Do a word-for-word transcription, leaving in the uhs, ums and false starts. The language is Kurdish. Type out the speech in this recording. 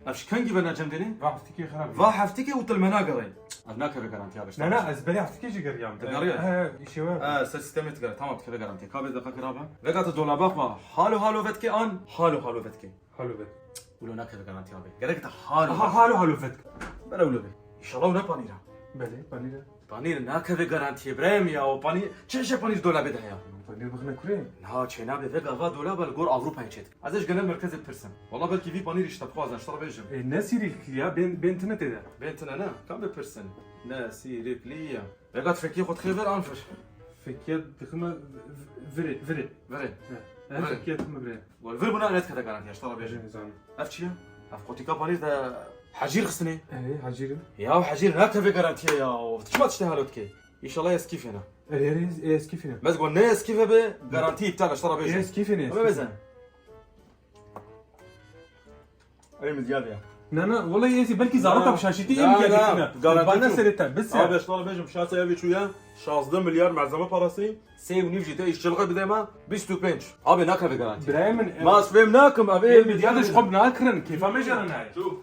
Ev ji kengî ve ne cem dênê? Va heftikê xirab. Va heftikê û tu li me nagerê. Ev nakeve garantiya be. Ne, ne, ez berê heftikê jî geriyam. Te geriye? He, he, îşê we. He, ser sîstemê digere. Tamam, dikeve garantiya. Ka bê deqa xirab e. Vega te dolaba xwe halo halo vedikê an halo halo vedikê? Halo vet. Wilo nakeve garantiya be. Gerek te halo. Aha, halo halo vet. Bele wilo be. Înşallah ne panîra. Belê, panîra. Panîr nakeve garantiyê birayê min ya, o panîr, çi hişê panîr dolabê de heye? Panîr bixine kurê? Na, çênabe, vega va dolaba li gor Ewropayê çêt. Ez ê ji genel merkezê pirsim. Wala belkî vî panîrî ji te bixwazin, ji te re bêjim. E, ne sîrîkliya, bên, bên tine tê de. Bên tine ne? Kam bê pirsin? Ne sîrîkliya. Vega tu fekiyê xwe dixê vir an vir? Fekiya dixime virê, virê. Virê. He. He, virê. Fekiya dixime virê. Gol vir bûna ne dikete garantiya, ji te re bêjim. Nizam. Ev çi ye? Ev qotika panîr de hecîr xistine. Erê, hecîr. Ya hecîr nakeve garantiye ya. Çima tiştê halo dike? Înşallah eskîfê ne. Erê, erê, eskîfê ne. Bes got ne eskîfe be, garantî îptal e, ji te re bêjim. Eskîfê ne. Ama bezin. Erê min ziyade ya. Ne, ne, wala êsî belkî zarata bi şaşîtî ê min gelekine. Garanti. Bana serê te, bise. Abi, ji te re bêjim, şasa evê çûye, şazdeh milyar malzeme parası, sê û nîv jî te îşçilixê bide me, bîst û pênc. Abi, nakeve garanti. Birayê min, e, ma ez fêm nakim, abi, ê min ziyade ji xwe bi nakirin, kêfa me jere nayê. Çû.